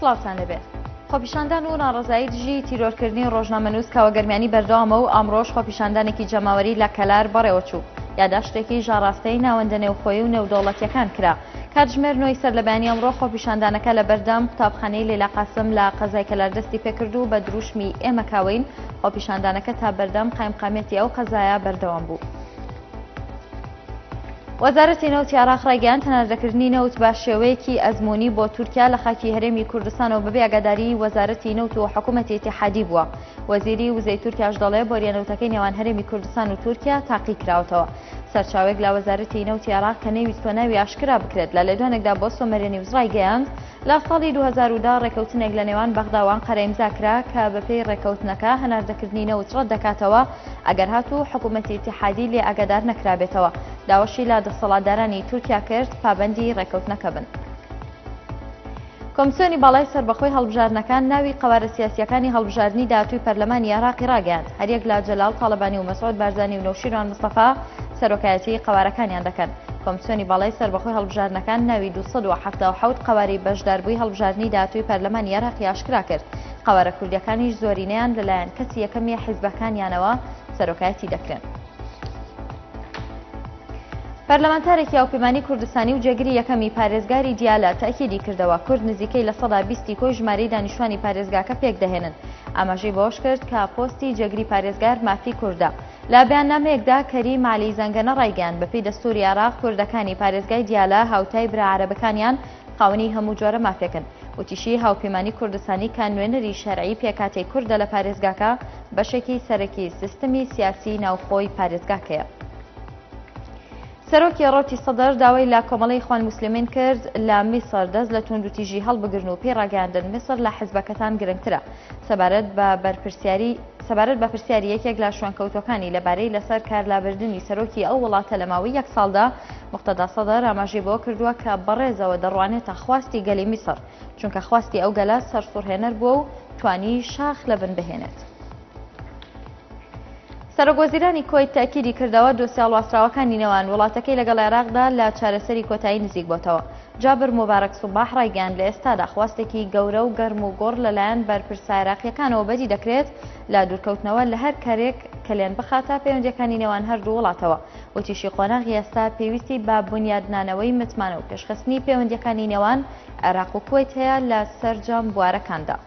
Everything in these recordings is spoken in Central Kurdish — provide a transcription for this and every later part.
سڵاوتان لەبێ. خۆپیشاندان و ناڕەزایی دژی تیرۆرکردنی ڕۆژنامەنووس کاوە گەرمیانی بەردەوامە و ئەمڕۆش خۆپیشاندانێکی جەماوەری لە کەلار بەڕێوەچوو. یاداشتێکی ژاڕاستەی ناوەندە نێوخۆیی و نێودەوڵەتییەکان کرا. کاتژمێر نۆی سەرلەبەیانی ئەمڕۆ خۆپیشاندانەکە لە بەردەم قوتابخانەی لەیلا قاسم لە قەزای کەلار دەستی پێکرد و بە دروشمی ئێمە کاوەین خۆپیشاندانەکە تا بەردەم قایمقامیەتی ئەو قەزایە بەردەوام بوو. وەزارەتی نەوتی عێراق ڕایگەیاند، هەناردەکردنی نەوت بە شێوەیەکی ئەزموونی بۆ تورکیا لە خاکی هەرێمی کوردستانەوە بەبێ ئاگاداریی وەزارەتی نەوت و حکوومەتی ئیتیحادی بووە. وەزیری وزەی تورکیاش دەڵێ، بۆریە نەوتەکەی نێوان هەرێمی کوردستان و تورکیا تاقی کراوەتەوە. سەرچاوەیەک لە وەزارەتی نەوتی عێراق کە نەیویستووە ناوی ئاشکرا بکرێت لە لێدوانێکدا بۆ سۆمەریە نیوز ڕایگەیاند، لە ساڵی 2010 ڕێکەوتنێک لە نێوان بەغدا و ئەنقەرە ئیمزا کرا کە بەپێی ڕێکەوتنەکە هەناردەکردنی نەوت ڕەت دەکاتەوە ئەگەر هاتوو حکوومەتی ئیتیحادی لێ ئاگادار نەکرابێتەوە. داواشی لە دەسەڵاتدارانی تورکیا کرد پابەندی ڕێکەوتنەکە بن. کۆمسیۆنی باڵای سەربەخۆی هەڵبژاردنەکان ناوی قەوارە سیاسییەکانی هەڵبژاردنی داهاتووی پەرلەمانی عێراقی ڕاگەیاند، هەریەک لە جەلال تاڵەبانی و مەسعود بارزانی و نەوشیروان مستەفا سەرۆکایەتیی قەوارەکانیان دەکەن. کۆمسیۆنی باڵای سەربەخۆی هەڵبژاردنەکان ناوی 277 قەوارەی بەشداربووی هەڵبژاردنی داهاتووی پەرلەمانی عێراقی ئاشکرا کرد، قەوارە کوردییەکانیش زۆرینەیان لەلایەن کەسی یەکەمی حیزبەکانیانەوە سەرۆکایەتی دەکرێن. پەرلەمانتارێکی هاوپەیمانی کوردستانی و جێگری یەکەمی پارێزگاری دیالە تەئکیدی کردەوە، کورد نزیکەی 20% ی کۆی ژمارەی دانیشتوانی پارێزگاکە پێکدەهێنن. ئاماژەی بەوەشکرد کە پۆستی جێگری پارێزگار مافی کوردە. لە بەیاننامەیەکدا کەریم عەلی زەنگەنە ڕایگەیاند، بەپێی دەستوری عێراق کوردەکانی پارێزگای دیالە هاوتای برا عەرەبەکانیان خاوەنی هەموو جۆرە مافێکن. وتیشی، هاوپەیمانی کوردستانی کە نوێنەری شەرعی پێکهاتەی کوردە لە پارێزگاکە، بەشێکی سەرەکی سیستمی سیاسی ناوخۆی پارێزگاکەیە. سەرۆکی ڕەوتی سەدر داوای لە کۆمەڵەی ئیخوان موسلمین کرد لە میسر دەست لە توندوتیژی هەڵبگرن و پێی ڕاگەیاندن میسر لە حزبەکەتان گرنگترە. سەبارەت بە بەرپرسیاری سەبارەت بە پرسیاری یەکێک لە شوێنکەوتووەکانی لەبارەی لەسەر کارلابردنی سەرۆکی ئەو وڵاتە لە ماوەی یەک ساڵدا، موقتەدا سەدر ئاماژەی بەوە کردووە کە بەڕێزەوە دەڕوانێتە خواستی گەلی میسر، چونکە خواستی ئەو گەلە سەرسوڕهێنەر بووە و توانی شاخ لە بن بهێنێت. سەرۆکوەزیرانی کوەیت تەئکیدی کردەوە، دۆسیە هەڵواسراوەکانی نێوان وڵاتەکەی لەگەڵ عێراقدا لە چارەسەری کۆتایی نزیک بۆتەوە. جابر موبارەک سوباح ڕایگەیاند، لە ئێستادا خواستێکی گەورە و گەرم و گوڕ لەلایەن بەرپرسە عێراقییەکانەوە بەدی دەکرێت لە دوورکەوتنەوە لە هەر کارێک کەلێن بخاتە پەیوەندییەکانی نێوان هەردوو وڵاتەوە. وتیشی، قۆناغی ئێستا پێویستی بە بونیادنانەوەی متمانە و پێشخستنی پەیوەندییەکانی نێوان عێراق و کوەیت هەیە لە سەرجەم بوارەکاندا.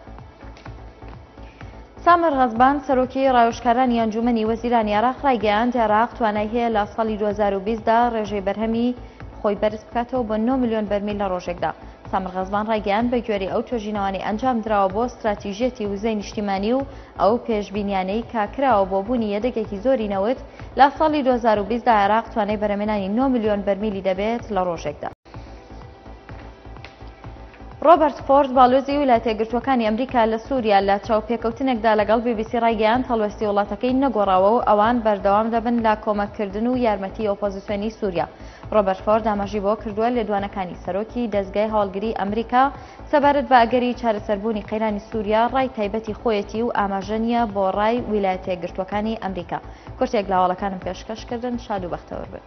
سامر غەزبان، سەرۆکی ڕاوێژکارانی ئەنجوومەنی وەزیرانی عێراق ڕایگەیاند، عێراق توانای هەیە لە ساڵی 2020 دا ڕێژەی بەرهەمی خۆی بەرز بکاتەوە بۆ 9 ملیۆن بەرمیل لە ڕۆژێکدا. سامر غەزبان ڕایگەیاند، بەگوێرەی ئەو توێژینەوانەی ئەنجام دراوە بۆ ستراتیژیەتی وزەی نیشتیمانی و ئەو پێشبینیانەی کە کراوە بۆ بوونی یەدەگێکی زۆری نەوت لە ساڵی 2020 دا عێراق توانای بەرهەمێنانی 9 ملیۆن بەرمیلی دەبێت لە ڕۆژێکدا. ڕۆبەرت فۆرد باڵیۆزی ویلایەتە یەکگرتووەکانی ئەمریکا لە سووریا لە چاوپێکەوتنێکدا لەگەڵ بی بی سی ڕایگەیاند هەڵوێستی وڵاتەکەی نەگۆڕاوە و ئەوان بەردەوام دەبن لە کۆمەککردن و یارمەتی ئۆپۆزیسیۆنی سووریا. ڕۆبەرت فۆرد ئاماژەی بەوە کردووە لێدوانەکانی سەرۆکی دەزگای هەواڵگری ئەمریکا سەبارەت بە ئەگەری چارەسەربوونی قەیرانی سووریا ڕای تایبەتی خۆیەتی و ئاماژە نییە بۆ ڕای ویلایەتە یەکگرتووەکانی ئەمریکا. کورتێک لە هەواڵەکانم پێشکەش کردن. شاد و بەختەوەر بن.